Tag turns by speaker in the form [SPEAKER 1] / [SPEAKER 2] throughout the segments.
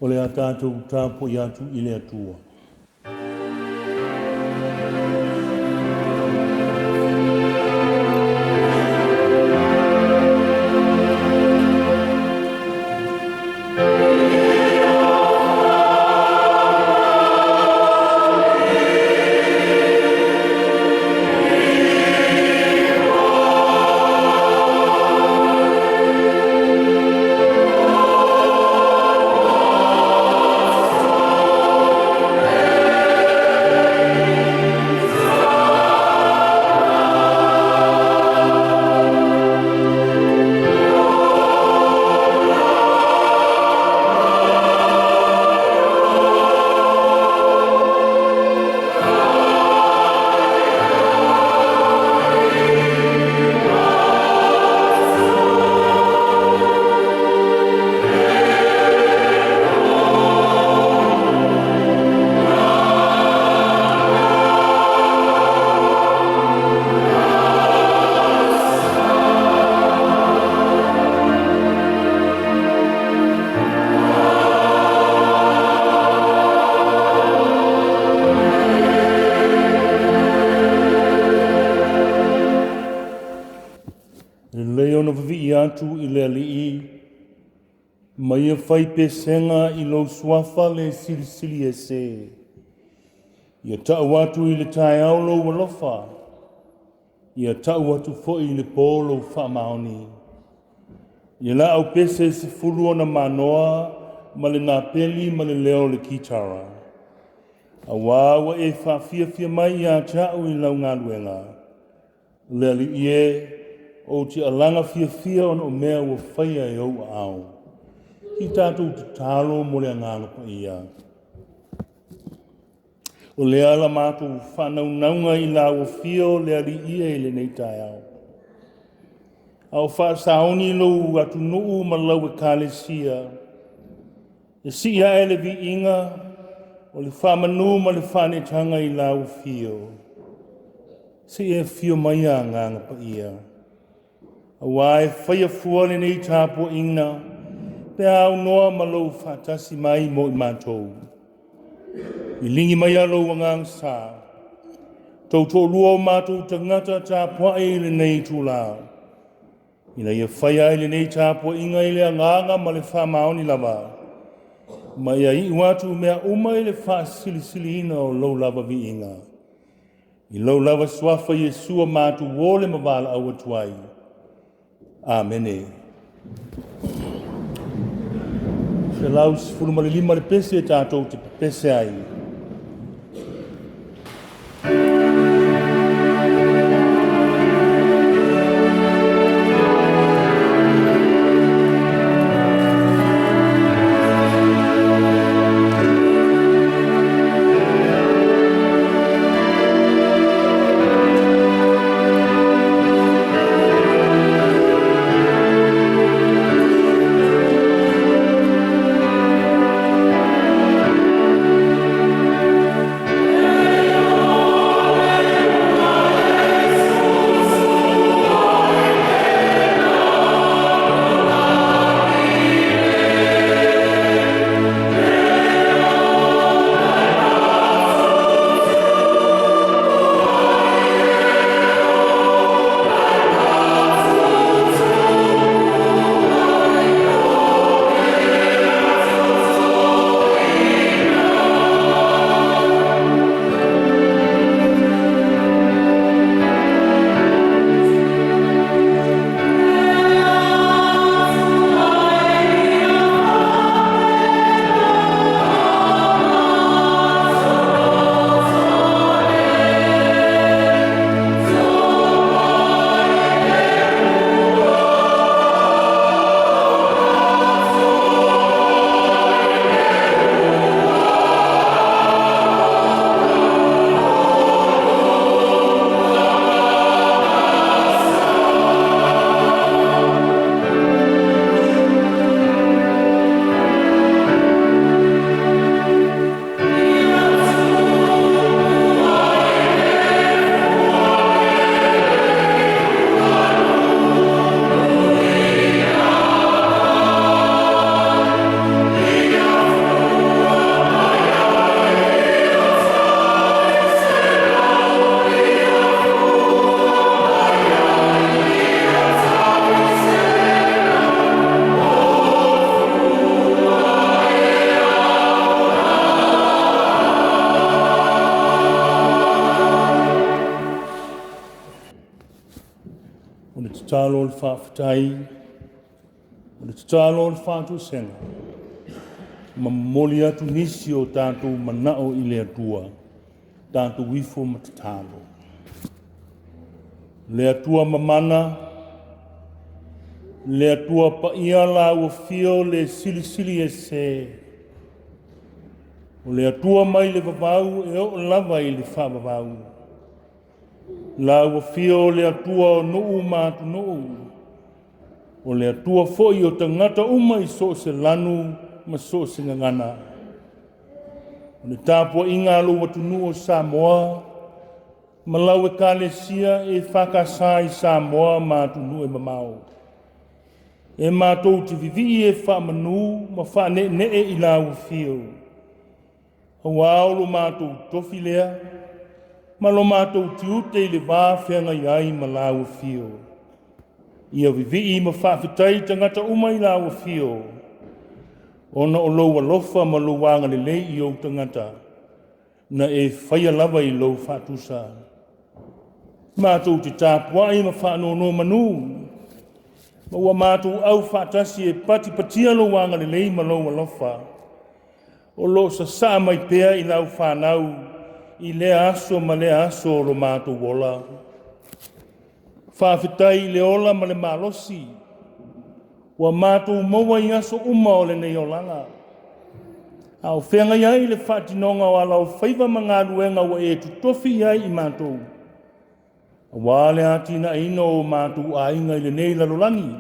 [SPEAKER 1] O le a tatou tapuai atu i le Atua. Lelei ona vavii atu i le Alii, ma ia fai pesega i lou suafa le silisili ese. Ia tau atu i le taeao lou alofa, ia tau atu foi i le po lou faamaoni. Ia laau pese 10 ona manoa ma le napeli ma le leo o le kitara. Auā ua e faafiafia mai ia te au i lau galuega. Le Alii e, ou te alaga fiafia ona o mea ua faia e ou aao. I tatou tatalo mo le agaga paia. O lea la matou faanaunauga i la ua fio le Alii e i lenei taeao. A o faasaoni lou atunuu ma lau ekalesia, e sii ae le viiga o le faamanu ma le faanetaga i la ua fio. Se i e afio mai a agaga paia. Auā e faia fua lenei tapuaiga, pe a aunoa ma lou faatasi mai mo i matou. I ligi mai a lou agaga sa, tautoalua o matou tagata tapuai i lenei itulā. Ina ia faia ai lenei tapuaiga i le agaga ma le faamaoni lava, ma ia iu atu mea uma i le faasilisiliina o lou lava viiga. I lou lava suafa Iesu matou o le ma valaau atu ai. Amene. 115 le pese tatou te pepese ai. tatalo o le faafetai, o le tatalo o le faatoesega, ma momoli atu nisi o tatou manao i le Atua, tatou ifo ma tatalo. Le Atua mamana, le Atua paia la ua fio le silisili ese, o le Atua mai le vavau e oo lava i le faavavau. La ua fio o le Atua o nuu ma atunuu, o le Atua foi o tagata uma i so o se lanu ma so o se gagana. O le tapuaiga a lou atunuu o Samoa ma lau Ekalesia EFKS i Samoa ma atunuu e mamao, e matou te vivii e faamanu ma faaneenee i lau afio, aua o lo matou tofi lea ma lo matou tiute i le va feagai ai ma lau afio. Ia vivii ma faafetai tagata uma i lau afio, ona o lou alofa ma lou agalelei i ou tagata, na e faia lava i lou faatusa. Matou te tapuai ma faanonomanu, ma ua matou au faatasi e patipatia lou agalelei ma lou alofa, o lo o sasaa mai pea i lau fanau i lea aso ma lea aso o lo matou ola. Faafetai i le ola ma le malosi ua matou maua i aso uma o lenei olaga, a o feagai ai le faatinoga o ala o faiva ma galuega ua e totofi i ai i matou, aua le atinaeina o matou aiga i lenei lalolagi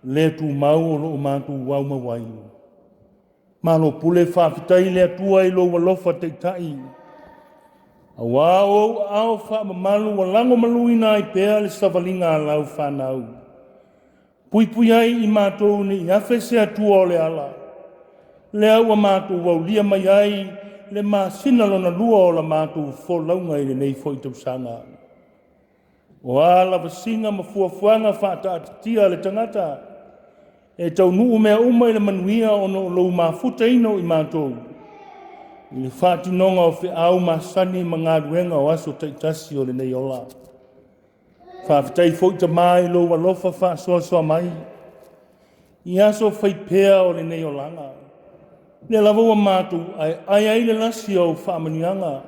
[SPEAKER 1] le tumau o lo o matou aumau ai. Malo pule, faafetai i le Atua i lou alofa taitai, aua o ou aao faamamalu ua lagomaluina ai pea le savaliga a lau fanau. Puipui ai i matou ne i afe se Atua o le ala, lea ua matou aulia mai ai le masina lona lua o la matou folauga i lenei foi tausaga. O a lavasiga ma fuafuaga faataatitia a le tagata, e taunuu mea uma i le manuia ona o lou mafutaina o i matou i le faatinoga o feau masani ma galuega o aso taitasi o lenei ola. Faafetai foi Tama i lou alofa faasoasoa mai i aso fai pea o lenei olaga. Lea lava ua matou aeae ai le lasi o au faamanuiaga,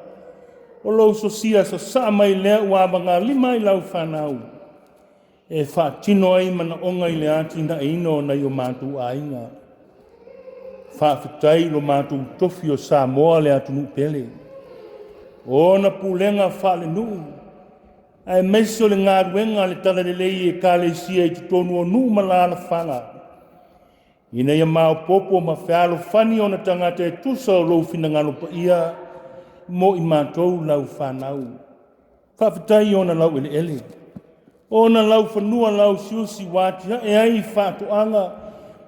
[SPEAKER 1] o lou sosia sasaa mai lea ua avagalima ai lau fanau, e faatino ai manaoga i le atinaeina o nai o matou aiga. Faafetai i lo matou tofi o Samoa le atunuu pele, o ona pulega faalenuu, aemaise o le galuega a le Talalelei i Ekalesia i totonu o nuu ma alaalafaga, ina ia maopoopo ma fealofani ona tagata e tusa o lou finagalo paia mo i matou lau fanau. Faafetai i ona laueleele, o ona laufanua lauusiusi ua atiae ai faatoaga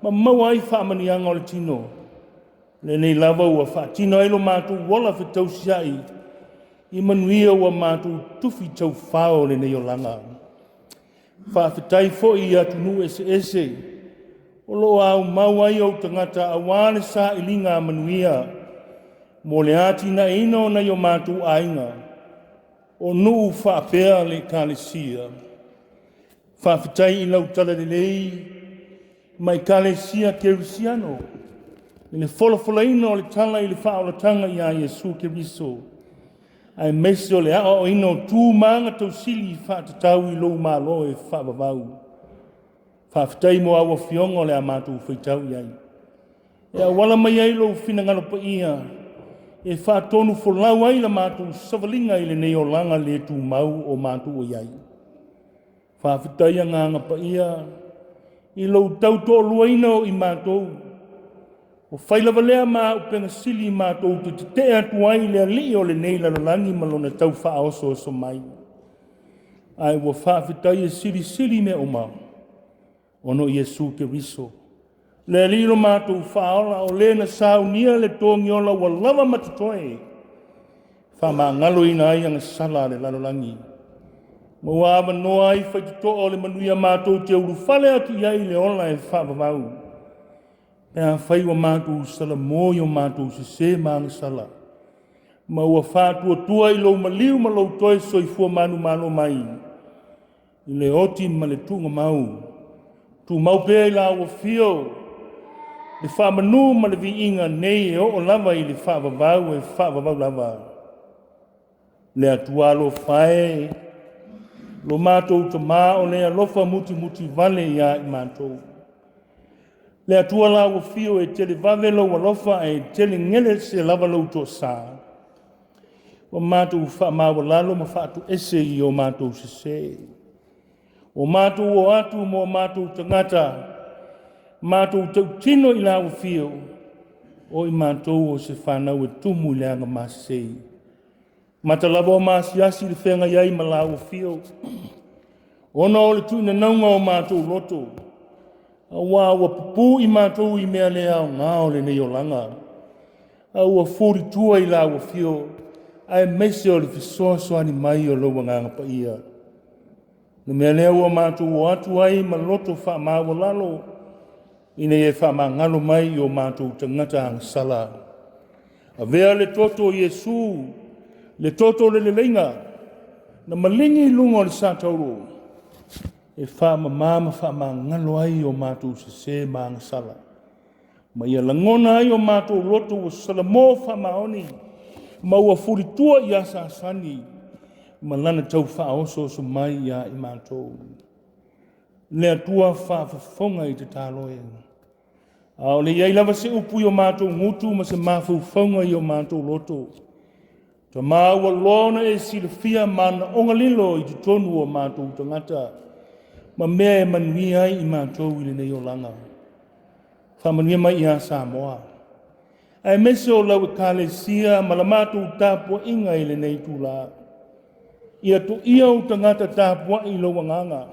[SPEAKER 1] ma maua ai faamanuiaga o le tino. Lenei lava ua faatino ai lo matou ola fetausiai i manuia ua matou tufi taufao o lenei olaga. Faafetai foi i atunuu eseese o lo o aumau ai ou tagata aua le sailiga a manuia mo le atinaeina o nai o matou aiga, o nuu faapea le Ekalesia. Faafetai i lau talalelei ma Ekalesia Kerisiano i le folafolaina o le tala i le faaolataga ia Iesu Keriso, aemaise o le aoaoina o tu ma aga tausili faatatau i lou Malo e faavavau. Faafetai mo au afioga o le a matou faitau i ai, e auala mai ai lou finagalo paia e faatonu folau ai la matou savaliga i lenei olaga le tumau o matou i ai. Faafetai agaga paia i lou tautoaluaina o i matou, o fai lava lea ma auupega sili matou te tetee atu ai i le alii o lenei lalolagi ma lona tau faaosooso mai. Ae ua faafetai e silisili mea uma ona o Iesu Keriso, le Alii lo matou faaola, o le na saunia le togiola ua lava ma totoe, faamagaloina ai agasala a le lalolagi, ma ua avanoa ai faitotoa o le manuia matou te ulufale atu i ai i le ola e faavavau, pe afai ua matou salamo i o matou sese ma agasala, ma ua faatuatua i lou maliu ma lou toe soifua manumalo mai. i le oti ma le tuugamau. Tumau pea i la ua fio le faamanu ma le viiga nei e oo lava i le faavavau e faavavau lava. Le Atua alofa e, lo matou Tama o le alofa mutimuti vale ia i matou. Le Atua la ua fio e tele vave lou alofa ae tele gele se lava lou toasa. Ua matou faamaualalo ma faatoese i o matou sese. Ua matou o atu mo matou tagata, matou tautino i la ua fio, o i matou o se fanau e tumu i le agamasesei. Mata lava o maasiasi le feagai ai ma la ua fio, ona o le tuinanauga o matou loto, aua ua pupuu i matou i mea le aoga o lenei olaga, a ua fulitua i la ua fio, aemaise o le fesoasoani mai o lou Agaga Paia. Le mea lea ua matou o atu ai ma loto faamaualalo, ina ia faamagalo mai i o matou tagata agasala. Avea le toto o Iesu, le toto o le leleiga, na maligi i luga o le satauro, e faamama ma faamagalo ai o matou sese ma agasala, ma ia lagona ai o matou loto ua salamo faamaoni, ma ua fulitua i asaasani, ma lana tau faaosooso mai ia i matou. Le Atua faafofoga i tatalo e. A o le i ai lava se upu i o matou gutu ma se mafaufauga i o matou loto. Tama ua loa ona e silafia manaoga lilo i totonu o matou tagata, ma mea e manuia ai i matou i lenei olaga. Faamanuia mai ia Samoa, aemaise o lau Ekalesia ma la matou tapuaiga i lenei itula. Ia toia ou tagata tapuai i lou agaga,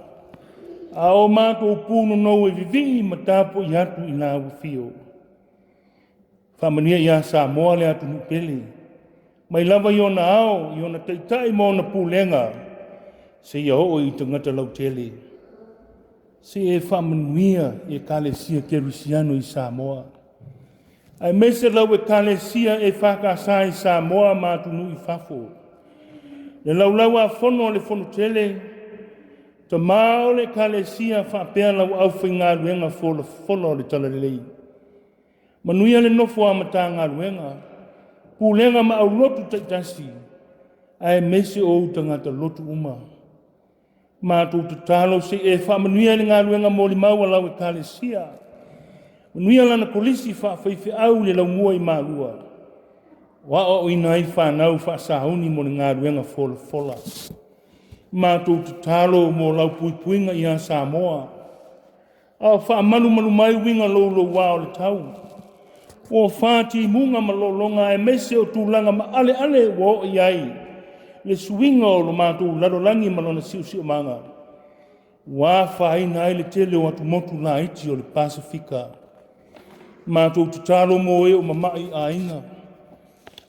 [SPEAKER 1] a o matou punonou e vivii ma tapuai atu i la ua fio. Faamanuia ia Samoa le atunuu pele, mai lava i ona ao, i ona taitai ma ona pulega, seia oo i tagata lautele. Se e faamanuia i Ekalesia Kerisiano i Samoa, aemaise lau Ekalesia EFKS i Samoa ma atunuu i fafo. Le laulau a fono a le Fono Tele, Tama o le Ekalesia faapea lau aufaigaluega folafola o le Talalelei. Manuia le nofo a Matagaluega, Pulega ma aulotu taitasi, aemaise o ou tagata lotu uma. Matou tatalo se i e faamanuia i le galuega molimau a lau Ekalesia. Manuia lana kolisi faafaifeau i le laumua i Malua, o aoaoina ai fanau faasauni mo le galuega folafola. Matou tatalo mo lau puipuiga ia Samoa, a o faamalumalu mai uiga louloua o le tau. Ua fa timuga ma lologa aemaise o tulaga maaleale ua oo i ai le suiga o lo matou lalolagi ma lona siosiomaga, ua afaina ai le tele o atumotu laiti o le Pasefika. Matou tatalo mo e o mama'i aiga,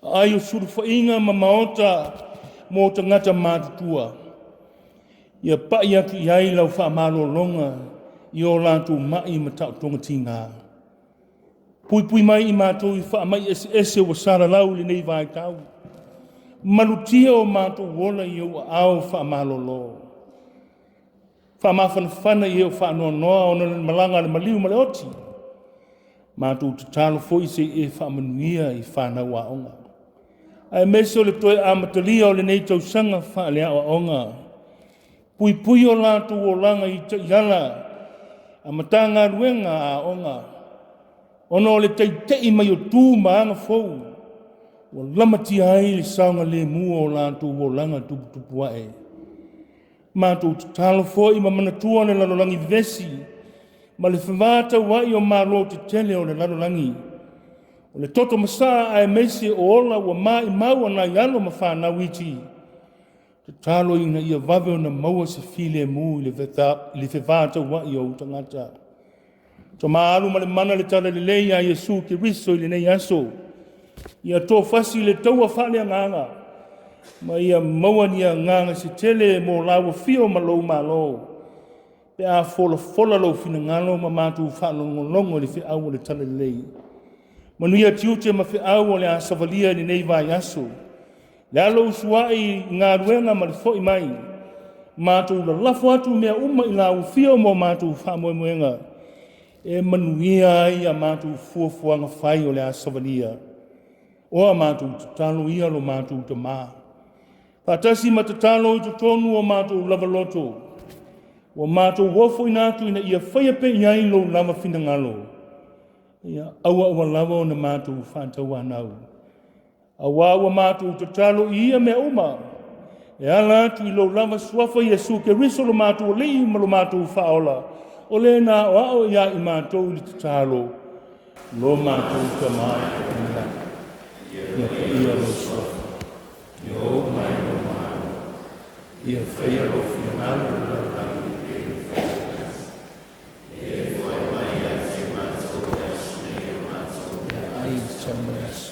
[SPEAKER 1] aai o sulufaiga ma maota mo tagata matutua, ia pa'i atu i ai lau faamalologa i o latou ma'i ma taotoga tiga. Puipui mai i matou i faamai eseese ua salalau i lenei vaitau. Malutia o matou ola i ou aao faamalolo. Faamafanafana i e o faanoanoa ona o le malaga a le maliu ma le oti. Matou tatalo foi se i e faamanuia i fanau aoga, aemaise o le toe amatalia o lenei tausaga faaleaoaoga. Puipui o latou olaga i taiala a Matagaluega a aoga, ona o le teitei mai o tu ma aga fou ua lamatia ai le saogalemu o latou olaga tuputupu ae. Matou tatalo foi ma manatua le lalolagi vevesi ma le fevataua'i o malo tetele o le lalolagi, o le toto masaa aemaise o ola ua maimau a nai alo ma fanau iti. Tatalo ina ia vave ona maua se filemu i le fevataua'i o ou tagata. Tama alu ma le mana le talalelei ia Iesu Keriso i lenei aso, ia tofasi le taua faaleagaga ma ia maua ni agaga se tele mo lau afio ma lou malo, pe a folafola lou finagalo ma matou faalogologo i le feau o le talalelei. Manuia tiute ma feau o le a savalia i lenei vaiaso, le alo usuai i galuega ma le foi mai. Matou lalafo atu mea uma i lau afio mo matou faamoemoega e manuia ai a matou fuafuaga fai o le a savalia. O a matou tatalo ia lo matou Tamā. Faatasi ma tatalo i totonu o matou lava loto, ua matou ofoina atu ina ia faia pea i ai lou lava finagalo. Ia aua aua lava ona matou faatauanau. Auā ua matou tatalo i ia mea uma, e ala atu i lou lava suafa Iesu Keriso lo matou Alii ma lo matou Faaola, o le na aoao iā i matou i le tatalo, lo matou Tamā i le lagi. Ia paia lou suafa, ia oo mai lou Malo, ia faia lou finagalo i le lalolagi e pei ona faia i le lagi. Meaai e tatau mo le aso.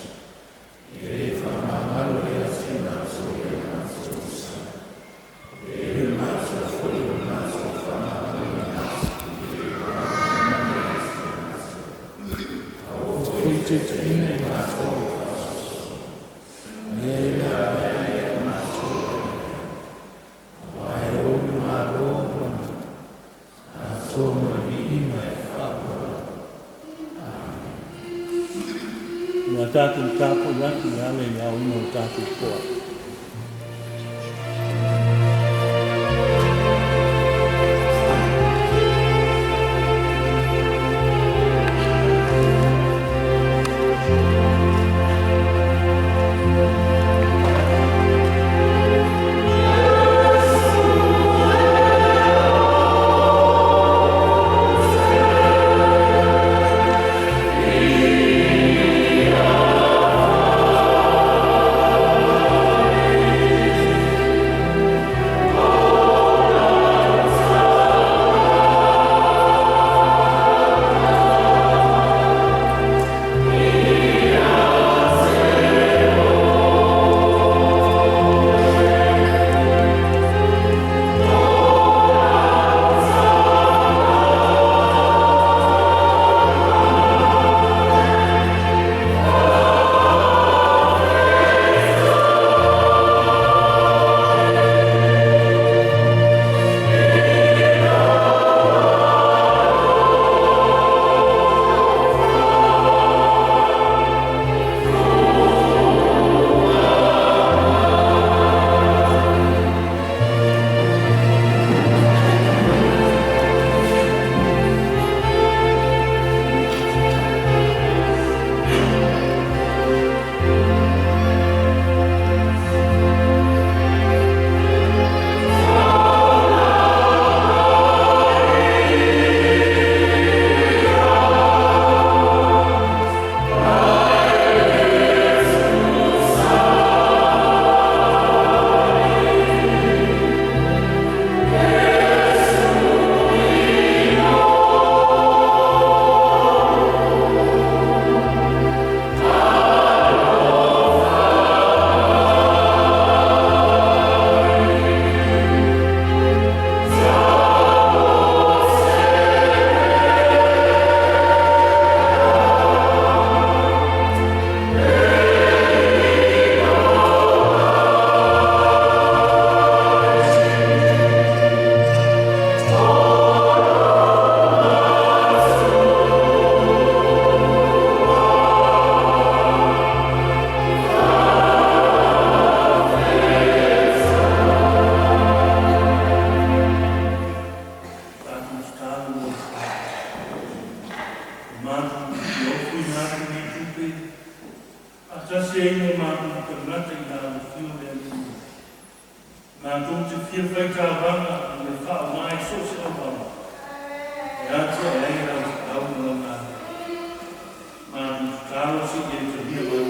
[SPEAKER 1] Aua foi ne i taitaiina i matou i le faasoso, a ia ia i matou aua e ou le Malo ma le atoa ma le viiga e faapulapula. Ua tatou tapuai atu e ala i le aoina o le tatou toa. Tatou tatalo mo le Ua matou ofoina atu nei tupe, faatasi ai ma o matou tagata i lau Afio le Alii, matou te fia faitavaga ma le faaaoga i so o se auala e atiae ai lau feau ma lau galuega. Matou tatalo se i e talia mai,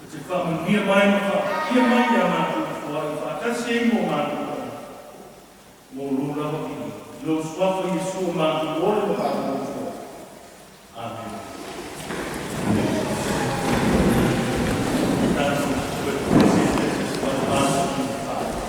[SPEAKER 1] e te faamanuia mai ma faapaia mai ia matou foai faatasi ai ma o matou tagata, mo lou lava viiga, i lou suafa Iesu o matou ole ma matou Atua. Amene. Tatou toe pese i le isi 84.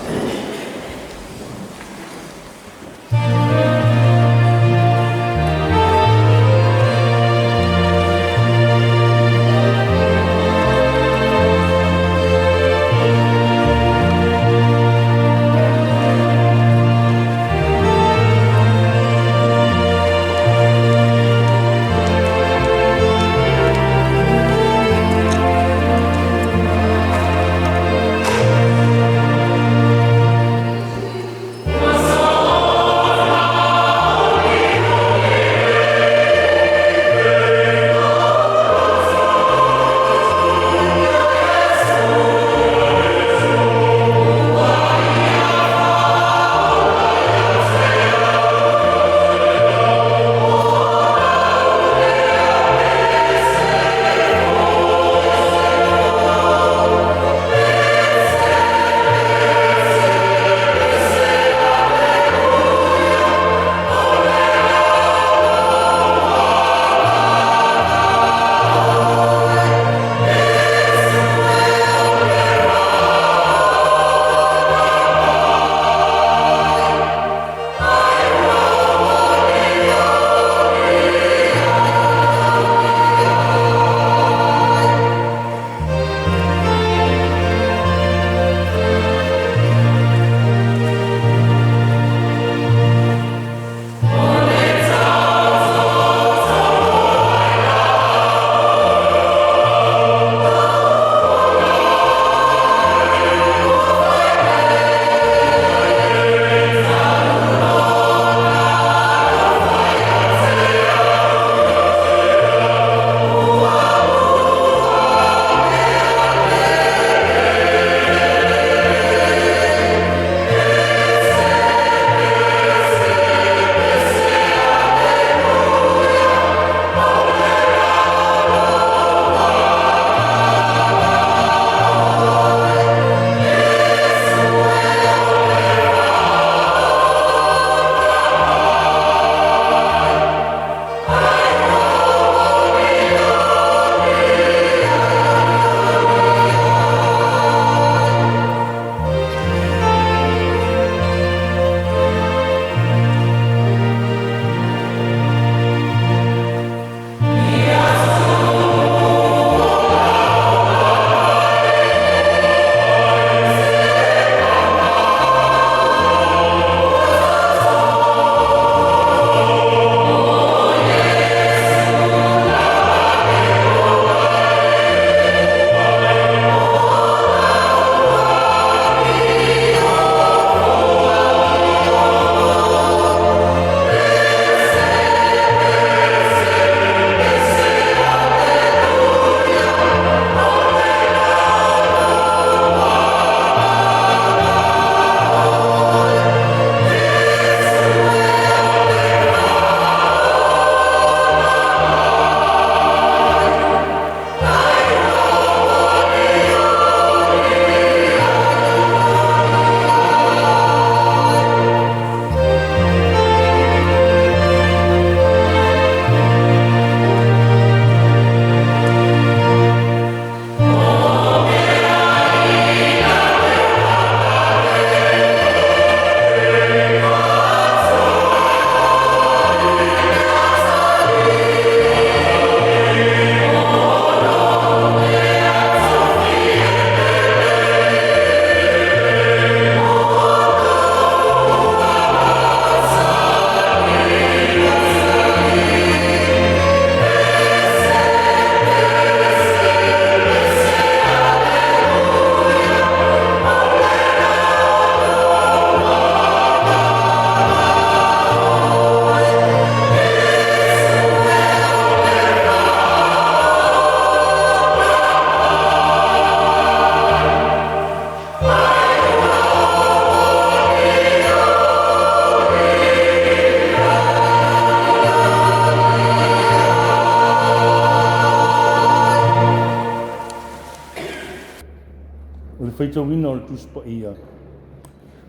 [SPEAKER 1] faitauina o le Tusi Paia.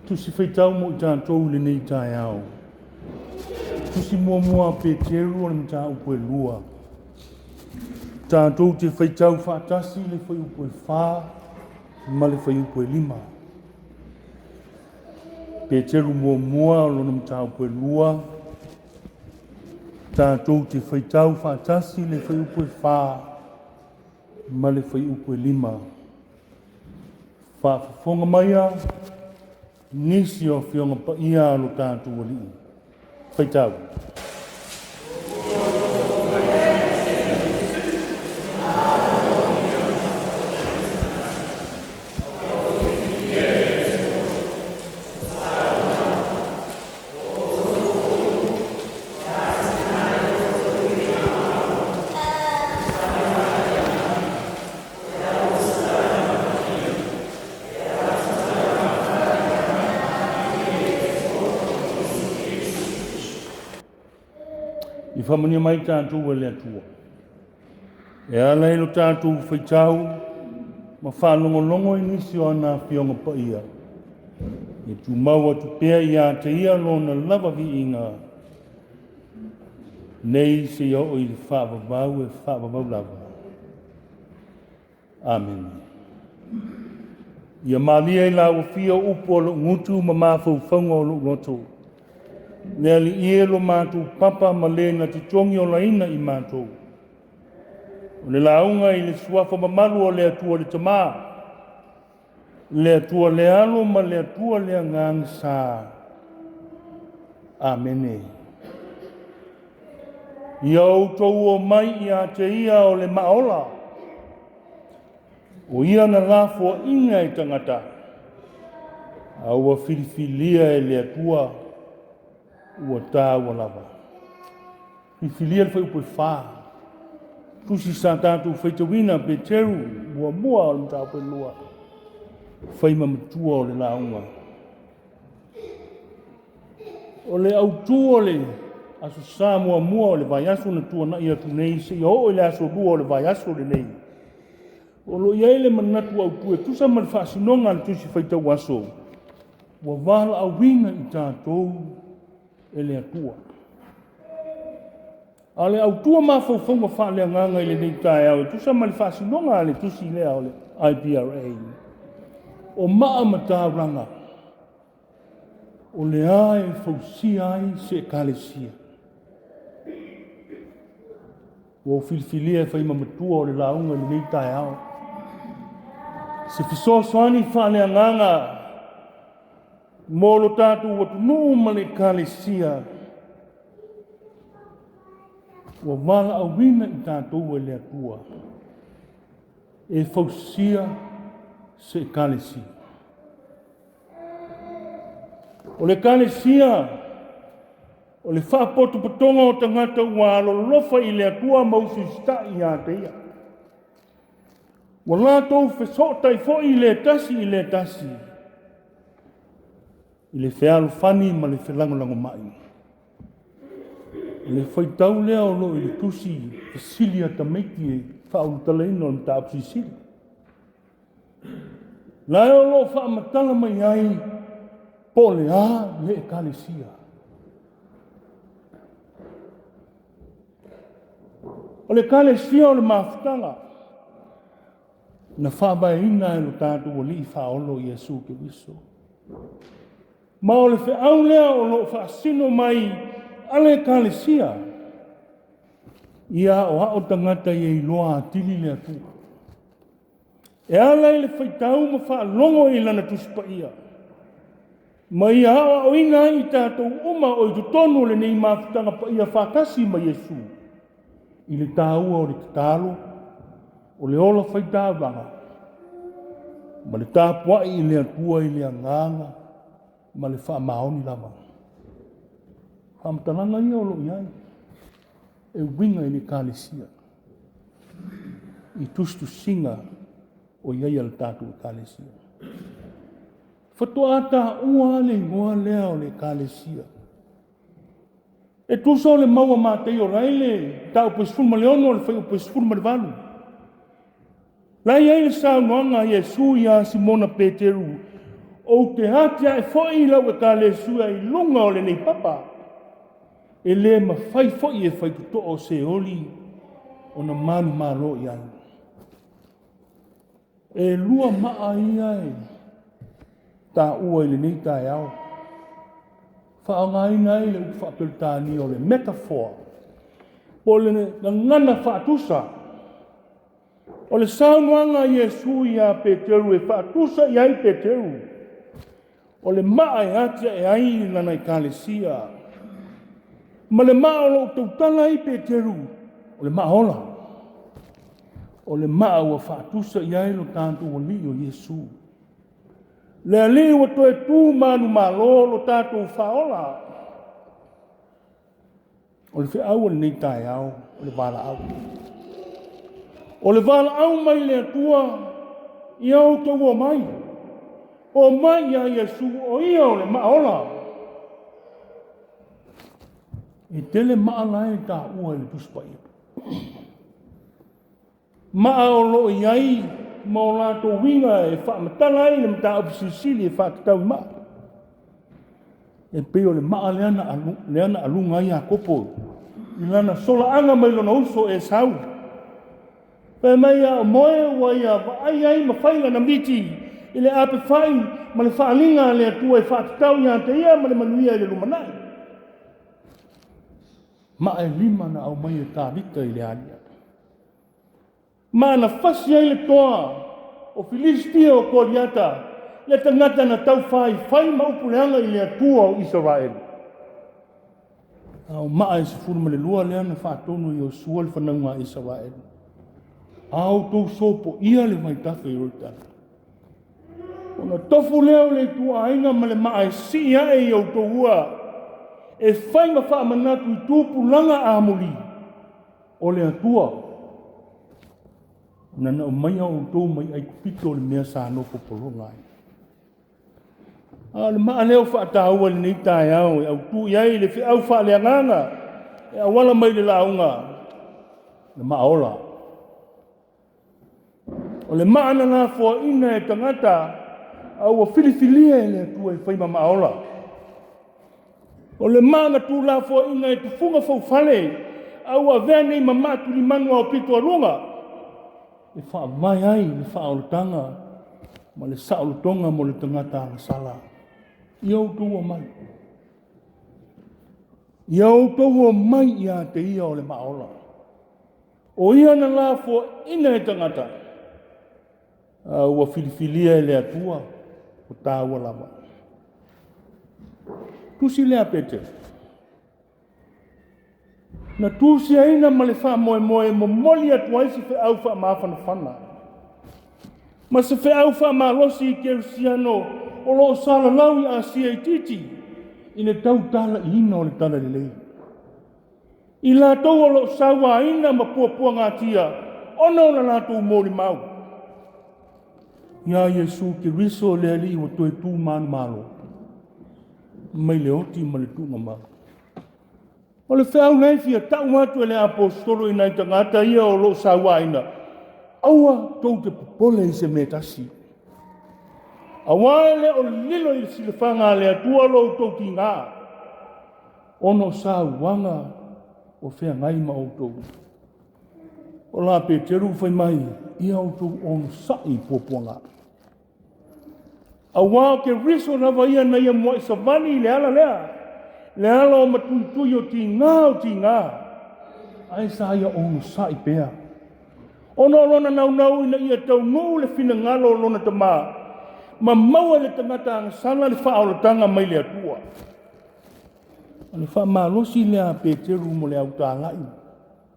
[SPEAKER 1] Tusi faitau mo i tatou i lenei taeao. Tusi muamua a Peteru o le mataupu e 2. Tatou te faitau faatasi le fuaiupu e 4 ma le fuaiupu e 5. Peteru muamua o lona mataupu e 2. Tatou te faitau faatasi le fuaiupu e 4 ma le fuaiupu e 5. Faafofoga maia nisi o Afioga Paia a lo tatou Alii. Faitau. I faamanuia mai tatou e le Atua. E ala i lo tatou faitau ma faalogologo i nisi o ana Afioga Paia, e tumau atu pea ia te ia lona lava viiga, nei seia oo i le faavavau e faavavau lava. Amene. Ia malie i lau afio upu o lou gutu ma mafaufauga o lou loto. Le Alii e lo matou papa ma le na te togi olaina i matou. O le lauga i le suafa mamalu o le Atua le Tama, le Atua le Alo ma le Atua le Agaga Sa. Amene. Ia outou o mai ia te ia o le maaola, o ia na lafoaina e tagata, a ua filifilia e le Atua, ua taua lava. Filifilia le fuaiupu e 4. Tusi sa tatou faitauina Peteru muamua o le mataupu e 2. Fai ma matua o le lauga. O le autu o le Aso Sa muamua o le vaiaso na tuanai atu nei seia oo i le aso 2 o le vaiaso lenei, o lo o i ai le manatu autu e tusa ma le faasinoga a le Tusi Faitau Aso, ua valaauina i tatou e le Atua. A o le autu o mafaufauga faaleagaga i lenei taeao e tusa ma le faasinoga a le tusi lea o le IPRA, o maa ma taulaga, o le a e fausia ai se Ekalesia. Ua ou filifilia e fai ma matua o le lauga i lenei taeao. Se fesoasoani faaleagaga mo lo tatou atunuu ma le Ekalesia, ua valaauina i tatou e le Atua e fausia se Ekalesia. O le Ekalesia, o le faapotopotoga o tagata ua alolofa i le Atua ma usiusitai ia te ia. Ua latou fesootai foi i le tasi i le tasi, i le fealofani ma le felagolagomai. O le faitau lea o lo o i le tusi fesili a tamaiti e faaulutalaina o le mataupu silisili. La e o lo o faamatala mai ai po o le a le Ekalesia. O le Ekalesia o le mafutaga na faavaeina e lo tatou Alii Faaolo Iesu Keriso. Ma o le feau lea o lo o faasino mai a le Ekalesia, ia aoao tagata ia iloa atili le Atua. E ala i le faitau ma faalogo i lana Tusi Paia, ma ia aoaoina ai i tatou uma o i totonu o lenei mafutaga paia faatasi ma Iesu, i le taua o le tatalo, o le ola faitaulaga, ma le tapuai i le Atua i le agaga ma le faamaoni lava. Faamatalaga ia o lo o i ai e uiga i le Ekalesia, i tusitusiga o i ai a le tatou Ekalesia. Faatoa taua le igoa lea o le Ekalesia. E tusa o le mau a Mataio la i le mataupu e 16 o le fuaiupu e 18. La e i ai le saunoaga a Iesu iā Simona Peteru, Ou te atiae foi i lau Ekalesia i luga o lenei papa, e le mafai foi e faitotoa o Seoli ona manumalo i ai. E lua maa ia e taua i lenei taeao, faaaogaina ai le upu faa-Peretania o le metaphor, po o le gagana faatusa. O le saunoaga a Iesu iā Peteru e faatusa i ai Peteru, o le maa e atiae ai lana Ekalesia, ma le maa o lo o tautala ai Peteru, o le maa ola, o le maa ua faatusa i ai lo tatou Alii o Iesu, le Alii ua toe tu manumalo lo tatou Faaola. O le feau o lenei taeao, o le valaau. O le valaau mai le Atua, ia outou omai, omai ia Iesu, o ia o le maa ola. E tele maa la e taua i le Tusi Paia. Maa o lo o i ai ma o latou uiga e faamatala ai le mataupu silisili e faatatau i maa. E pei o le maa lea na, alu, lea na aluga ai Iakopo i lana solaaga mai lona uso Esau. Fai mai a o moe ua ia vaai ai ma fai lana miti i le apefai ma le faaaliga a le Atua e faatatau ia te ia ma le manuia i le lumanai. Maa e lima na aumai e Tavita i le alia. Ma na fasi ai le toa o Filistia o Koliata, le tagata na taufaifai ma upu leaga i le Atua o Isaraelu. A o maa e 12 lea na faatonu e Iosua le fanauga a Isaraelu. A outou sopoia le vaitafe o Ioritana, ona tofu lea o le ituaiga ma le maa e sii ae i outou ua, e fai ma faamanatu i tupulaga amuli o le Atua na na aumaia outou mai Aikupito le mea sa nofo pologa ai. A o le maa lea ua faataua i lenei taeao e autu i ai le feau faaleagaga e auala mai le lauga, le maa ola. O le maa na lafoaina e tagata a ua filifilia e le Atua e fai ma maa ola. O le maa na tuulafoaina e tufuga foufale a ua avea nei ma maa tulimanu aopito a luga e faavae ai le faaolataga ma le saolotoga mo le tagata agasala. Ia outou omai. Ia outou omai ia te ia o le maa ola. O ia na lafoaina e tagata, a ua filifilia e le Atua, ua taua lava. Tusi lea a Peteru. Na tusiaina ma le faamoemoe e momoli atu ai se feau faamafanafana ma se feau faamalosi i kerisiano o lo o salalau i Asia itiiti i le tautalaiina o le Talalelei. I latou o lo o sauaina ma puapuagatia ona o le latou molimau iā Iesu Keriso le Alii ua toe tu manumalo mai le oti ma le tuugamau. O le feau lea e fia tau atu e le Aposetolo i nai tagata ia o lo o sauaina, aua tou te popole i se mea e tasi. Aua e le o lilo i le silafaga a le Atua lo outou tiga, ona o sauaga o feagai ma outou. O la Peteru fai mai, ia outou onosai i puapuaga. Aua o Keriso lava ia na ia muai savali i le ala lea, le ala o matuitui o tiga o tiga, ae sa ia onosai pea. Ona o lona naunau ina ia taunuu le finagalo o lona Tama, ma maua e le tagata agasala le faaolataga mai le Atua. O le faamalosi lea a Peteru mo le autalai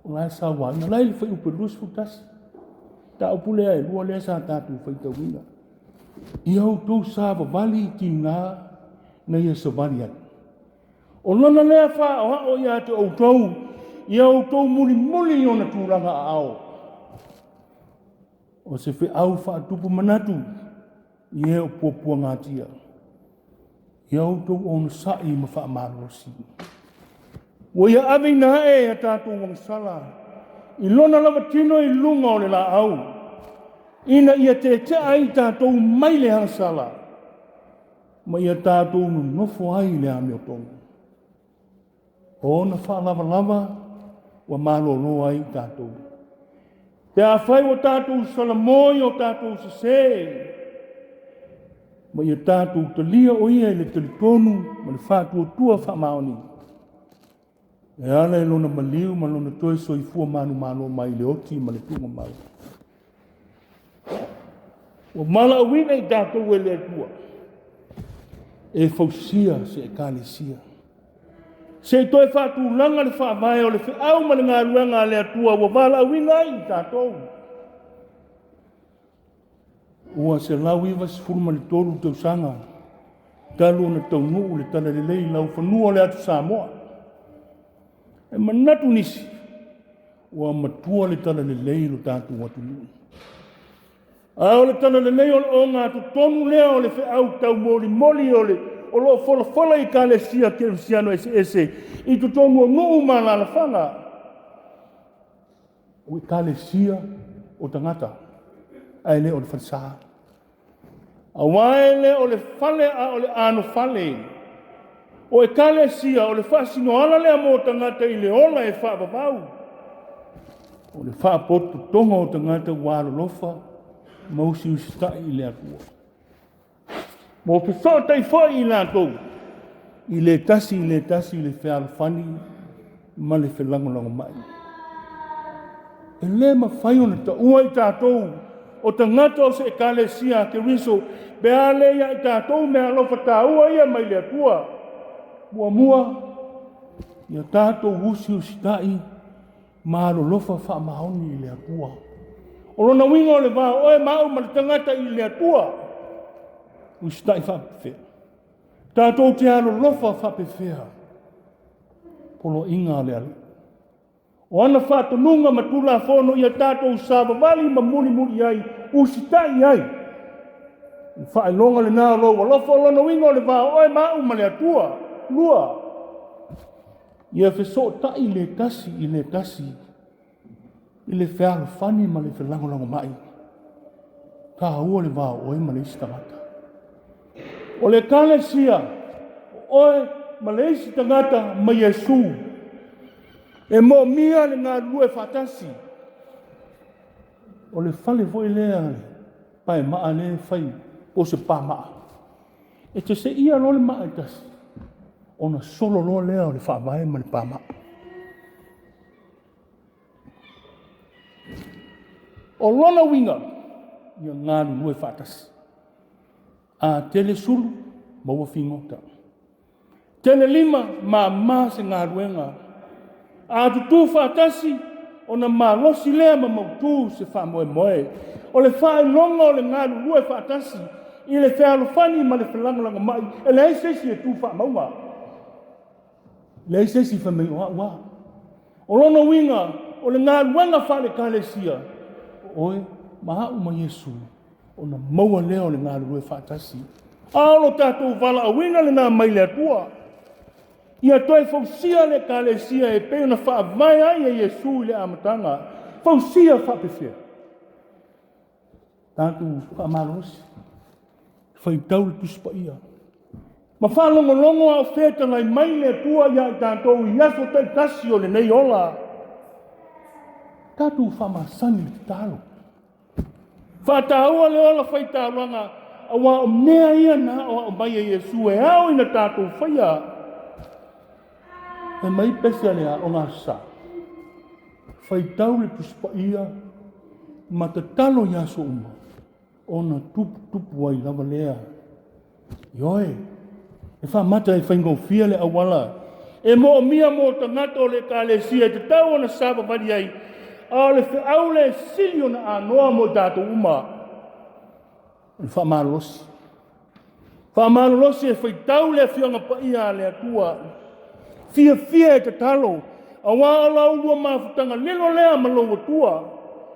[SPEAKER 1] o la e sauaina. La e i le fuaiupu 21. Mataupu lea e lua lea sa tatou faitauina. Ia outou savavali i tiga na ia savali ai. O lona lea faaoao ia te outou, ia outou mulimuli i ona tulaga aao. O se feau faatupu manatu i e o puapuagatia. Ia outou onosai ma faamalosi. Ua ia aveina ae a tatou agasala i lona lava tino i luga o le laau. Ina ia tetea ai i tatou mai le agasala, ma ia tatou nonofo ai i le amiotonu. O ona faalavalava ua malolo ai i tatou. Pe afai ua tatou salamo i o tatou sesē, ma ia tatou talia o ia i le talitonu ma le faatuatua faamaoni, e ala i lona maliu ma lona toe soifua manumalo mai i le oti ma le tuugamau. Ua valaauina i tatou e le Atua e fausia se ekalesia. Se i toe faatulaga le faavae o le feau ma le galuega a le Atua ua valaauina ai i tatou. Ua 193 tausaga talu ona taunuu le Talalelei i laufanua o le atu Samoa. E manatu nisi, ua matua le Talalelei i lo tatou atunuu. A o le Talalelei o le ogatotonu lea o le feau taumolimoli o le o lo o folafola i ekalesia kerisiano eseese i totonu o nuu ma alaalafaga. O ekalesia o tagata, ae le o le falesa. Aua e le o le fale a o le anofale. O ekalesia o le faasinoala lea mo tagata i le ola e faavavau. O le faapotopotoga o tagata ua alolofa ma usiusitai i le Atua. Mo fesootai foi i latou i le tasi i le tasi i le fealofani ma le felagolagomai. E le mafai ona taua i tatou o tagata o se ekalesia a Keriso pe a le ia i tatou meaalofa taua ia mai le Atua. Muamua, ia tatou usiusitai ma alolofa faamaoni i le Atua. O lona uiga o le va o oe ma au ma le tagata i le Atua, usitai faapefea. Tatou te alolofa faapefea poloaiga a le Alii. O ana faatonuga ma tulafono ia tatou savavali ma mulimuli ai, usitai i ai. O le faailoga lena o lou alofa, o lona uiga o le va o oe ma au ma le Atua. 2, ia fesootai le tasi i le tasi i le fealofani ma le felagolagomai. Taua le va o oe ma le isi tagata. O le ekalesia, o oe ma le isi tagata ma Iesu. E moomia le galulue faatasi. O le fale foi lea paemaa lea e fai po o se pamaa. E te seia loa le maa e tasi, ona solo loa lea o le faavae ma le pamaa. O lona uiga, ia galulue faatasi. A tele sulu, maua figota. Tele lima, mama se galuega. A tutu faatasi, ona malosi lea ma mautu se faamoemoe. O le faailoga o le galulue faatasi i le fealofani ma le felagolagomai, e leai se isi e tu faamauga. E leai se isi fai mai o au a. O lona uiga, o le galuega faale-ekalesia, o oe ma au ma Iesu, ona maua lea o le galulue faatasi. A o lo tatou valaauina lena mai le Atua, ia toe fausia le ekalesia e pei ona faavae ai e Iesu i le amataga. Fausia faapefea? Tatou faamalolosi, faitau le Tusi Paia, ma faalogologo a o fetalai mai le Atua ia i tatou i aso taitasi o lenei ola. Tatou faamasani le tatalo. Faataua le ola faitaulaga, aua o mea ia na aoao mai e Iesu e ao ina tatou faia. Fai mai pese a le aoga Aso Sa, faitau le Tusi Paia ma tatalo i aso uma, ona tuputupu ai lava lea. Ioe, e faamata e faigofie le auala e moomia mo tagata o le ekalesia e tatau ona savavali ai, a o le feau le sili ona anoa mo i tatou uma, o le faamalolosi. Faamalolosi e faitau le Afioga Paia a le Atua, fiafia e tatalo, aua o lau lua mafutaga lilo lea ma lou Atua,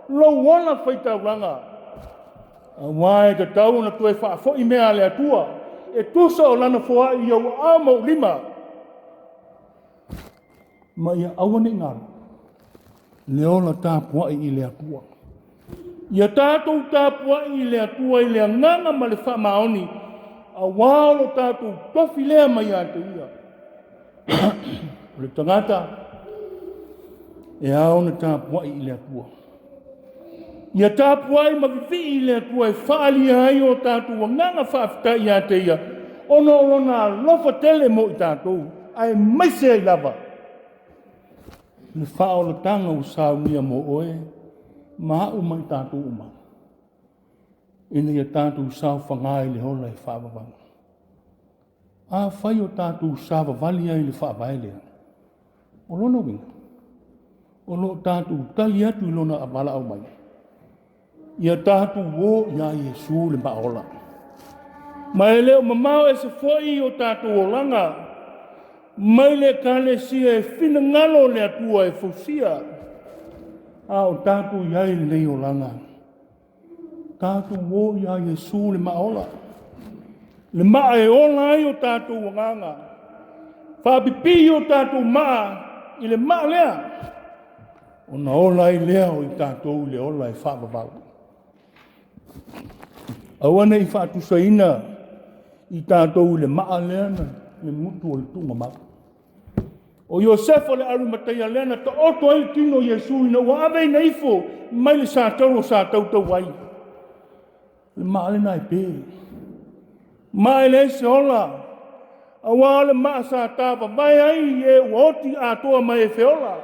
[SPEAKER 1] lou ola faitaulaga, aua e tatau ona toe faafoi mea a le Atua, e tusa o lana foai i ou aao ma ou lima, ma ia aua ne i galo le ola tapuai i le Atua. Ia tatou tapuai i le Atua i le agaga ma le faamaoni, auā o lo tatou tofi lea mai ia te Ia. O le tagata e ao ona tapuai i le Atua. Ia tapuai ma vivii i le Atua e faaalia ai o tatou agaga faafetai ia te Ia, ona o Lona alofa tele mo i tatou, aemaise ai lava le faaolataga ua saunia mo oe ma au ma i tatou uma, ina ia tatou saofaga i le ola e faavavau. Afai o tatou savavali ai i le faavae lea, o lona uiga, o lo o tatou tali atu i lona valaau mai, ia tatou o ia Iesu le Maaola. Ma e le o mamao ese foi o tatou olaga mai le Ekalesia e finagalo le Atua e fausia, a o tatou i ai i lenei olaga. Tatou o ia Iesu le Maaola, le maa e ola ai o tatou agaga. Faapipii o tatou maa i le maa lea, ona ola ai lea o i tatou i le ola e faavavau. Aua ne i faatusaina i tatou i le maa lea na le gutu o le tuugamau. O Iosefa o le Arimataia lea na taoto ai le tino o Iesu ina ua aveina ifo mai le satauro sa tautau ai. Le maa lena e pe. Ma e leai se ola, auā o le maa sa tavavae ai e ua oti atoa ma e feola.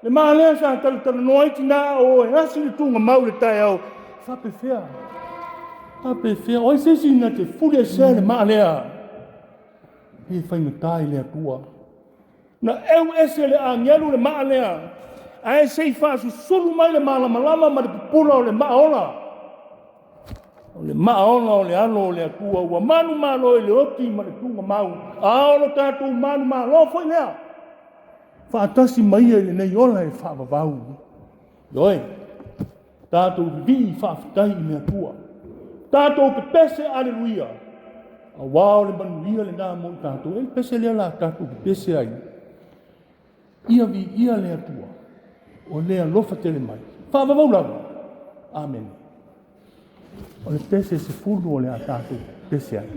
[SPEAKER 1] Le maa lea sa talatalanoa ai tina a o e asi le tuugamau i le taeao, e faapefea, faapefea, o ai se isi na te fuliesea le maa lea? E faigata i le Atua. Na eu ese e le agelu le maa lea, ae se i faasusulu mai le malamalama ma le pupula o le maa ola. O le maa ola o le alo o le Atua ua manumalo i le oti ma le tuugamau, a o lo tatou manumalo foi lea, faatasi ma ia i lenei ola e faavavau. Ioe, tatou vivii faafetai i le Atua, tatou pepese aleluia, auā o le manuia lena mo i tatou. E i ai le pese lea o le a tatou pepese ai, ia viia le Atua, o le alofa tele mai. Faavavau lava. Amene. O le pese 10 o le a tatou pepese ai.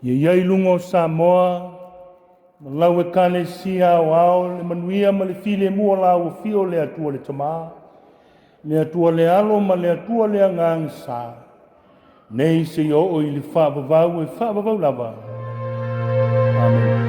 [SPEAKER 1] Ia i ai i luga o Samoa ma lau Ekalesia aoao le manuia ma le filemu o lau afio le Atua le Tama, le Atua le Alo ma le Atua le Agaga Sa, nei seia oo i le faavavau e faavavau lava. Amene.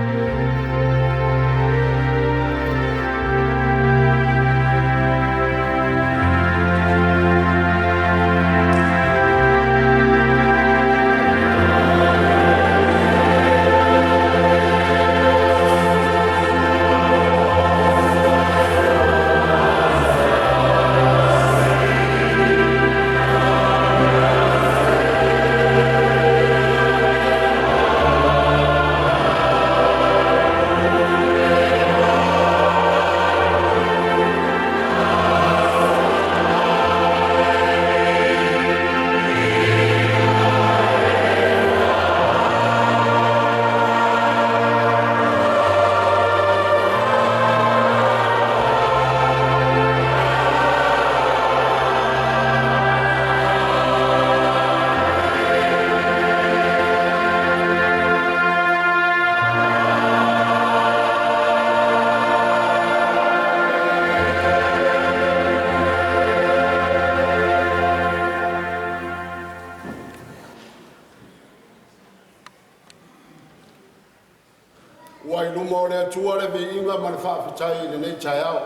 [SPEAKER 2] Ua i luma o le Atua le viiga ma le faafetai i lenei taeao, e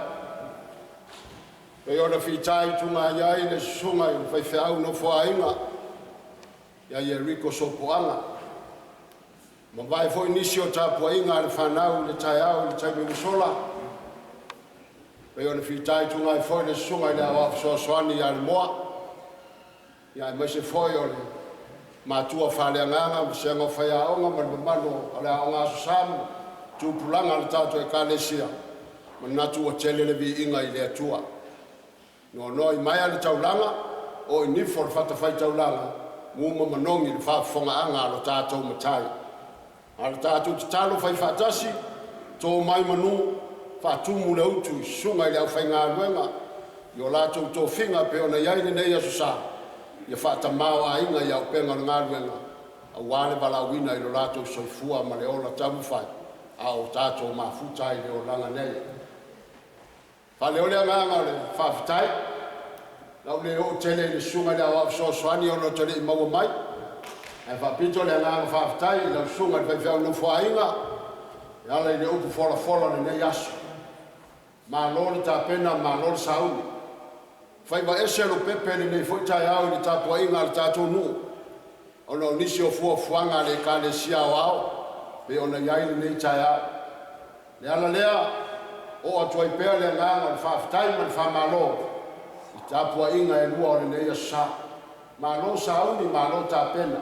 [SPEAKER 2] pei ona fitaituga ai le susuga i le faifeau nofoaaiga ia Ieriko Sopoaga, ua mavae foi nisi o tapuaiga a le fanau i le taeao i le taimi ua sola, e pei ona fitaituga ai foi le susuga i le Aoao Fesoasoani ia Lemoa, aemaise foi o le matua faaleagaga ma vasega o faiaoga ma le mamalu o le Aoga Aso Sa ma tupulaga o le tatou Ekalesia. E manatu ua tele le viiga i le Atua, noanoa i maea le taulaga, oo i nifo o le fatafaitaulaga, mu ma manogi le faafofogaaga a lo tatou Matai. A o le tatou tatalo faifaatasi, to mai manu, faatumu le utu i susuga i le aufaigaluega i o latou tofiga e pei ona i ai lenei Aso Sa, ia faatamāoaiga i auupega o le galuega aua le valaauina i lo latou soifua ma le ola taumafai a o tatou mafuta ai i le olaga nei. E faaleo le agaga o le faafetai, o le a ou le oo tele i le susuga i le Aoao Fesoasoani ona ou te le i maua mai, ae faapito le agaga faafetai i lau susuga i le faifeau nofoaaiga e ala i le upu folafola o lenei aso. Malo le tapena, malo le sauni. Faiva ese Lopepe i lenei foi taeao i le tapuaiga a le tatou nuu ona o nisi o fuafuaga a le Ekalesia Aoao pei ona i ai lenei taeao. O le ala lea, oo atu ai pea le agaga o le faafetai ma le faamalo i tapuaiga e lua o lenei Aso Sa. Malo sauni, malo tapena.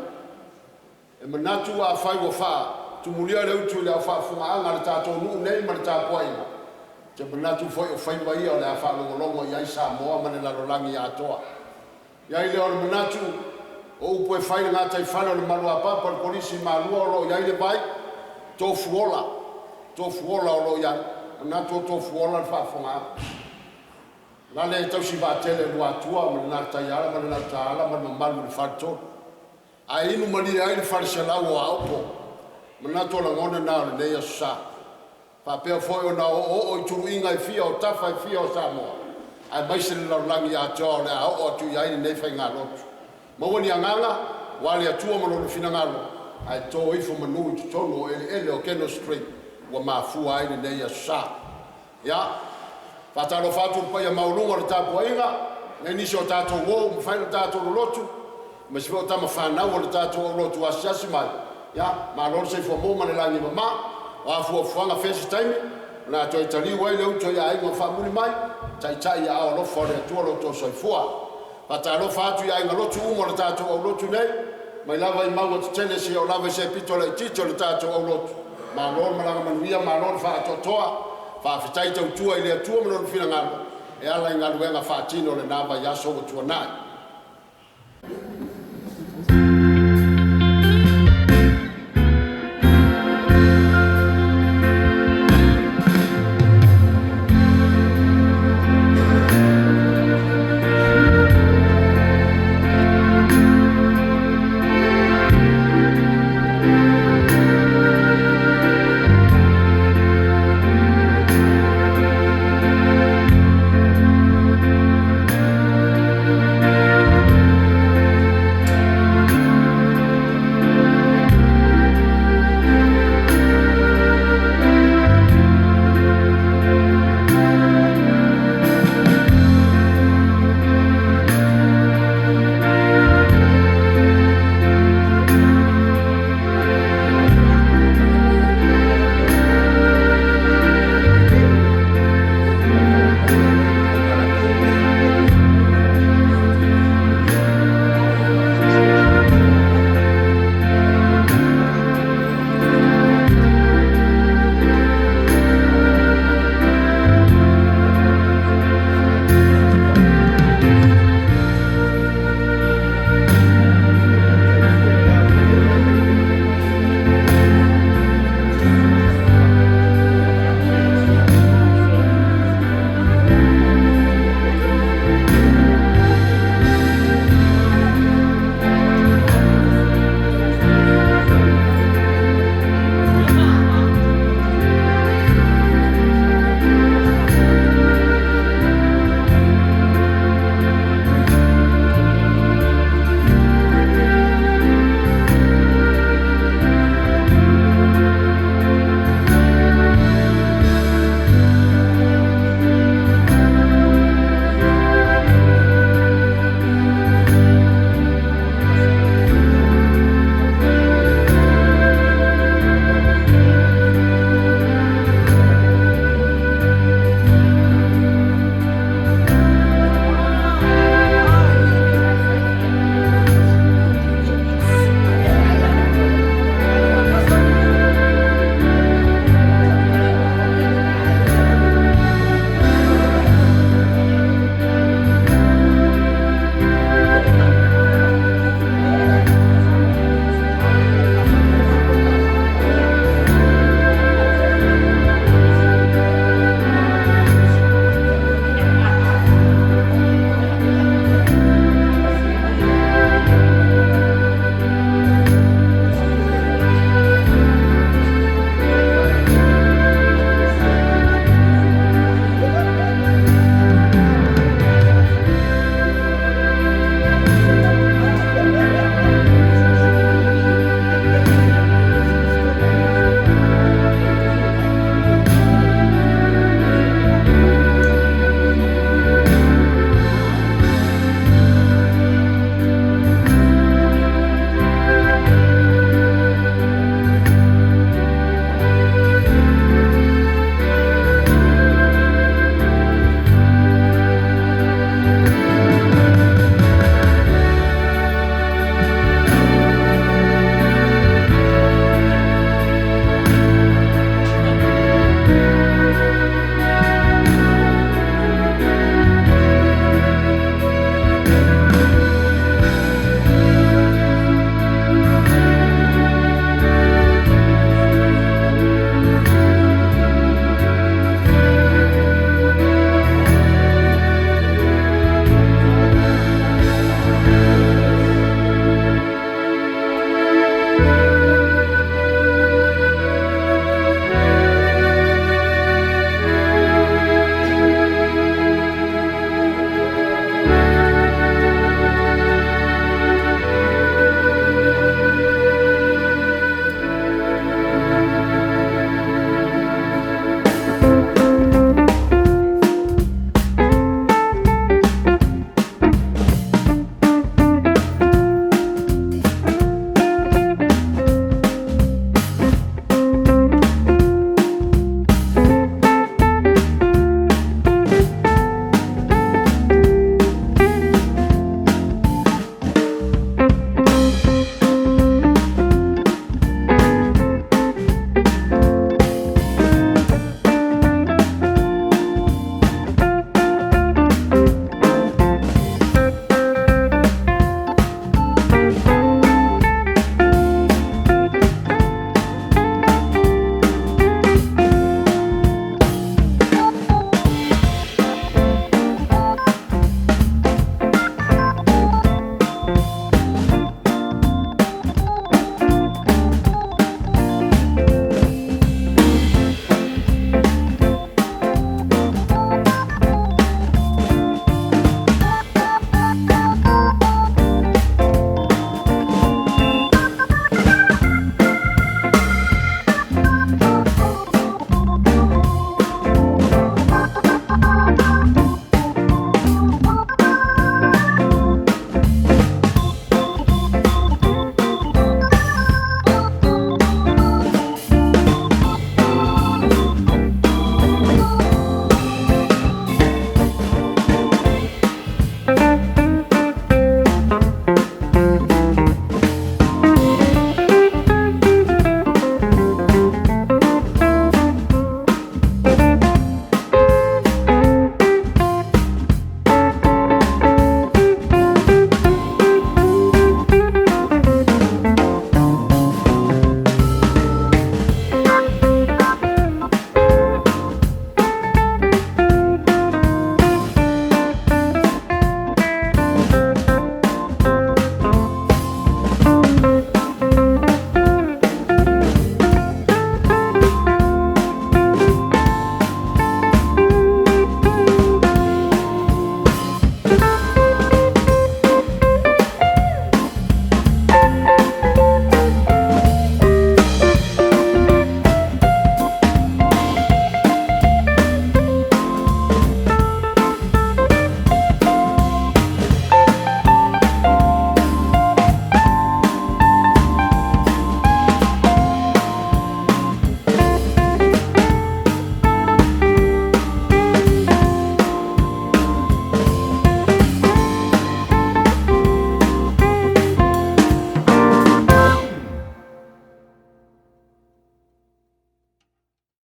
[SPEAKER 2] E manatu afai ua faatumulia le utu i le faafofogaaga a le tatou nuu nei ma le tapuaiga, ou te manatu foi o faiva ia o le a faalogologo i ai Samoa ma le lalolagi atoa. Ona i ai lea o le manatu, o upu e fai i le gataifale o le Maluapapa o le Kolisi i Malua o lo o i ai le vai, tofuola, tofuola o lo o i ai. Manatu o tofuola le faafofogaaga. Lale tausi vaatele e Luatua ma le Gautaiala ma le Gautaala ma le mamalu i le Faletolu, ae inu malie ai le faleselau o Aopo. Manatu o lagona na o lenei Aso Sa, faapea foi ona oooo i tuluiga e fia o tafa e fia o Samoa aemaise le lalolagi atoa o le a oo atu i ai lenei faigalotu. Maua ni agaga aua le Atua ma Lona finagalo ae to ifo manu i totonu o eleele o Kennel Street ua mafua ai lenei Aso Sa. Ia, e faatalofa atu i le paia maualuga o le tapuaiga, e i ai nisi o tatou uo ua mafai ona tatou lolotu, aemaise foi o tama fanau a le tatou aulotu asiasi mai, ia malo le soifua maua ma le lagi e mama. O a fuafuaga, fea se taimi o le a toe taliu ai le utu i aiga o faamuli mai, taitai i aao alofa o le Atua lo outou soifua. Faatalofa atu i aiga lotu uma o le tatou aulotu nei, mai lava i mauga tetele seia oo lava i se pito laitiiti o le tatou aulotu, malo le malaga manuia, malo le faatoatoa, faafetai tautua i le Atua ma Lona finagalo e ala i galuega faatino i lena vaiaso ua tuanai.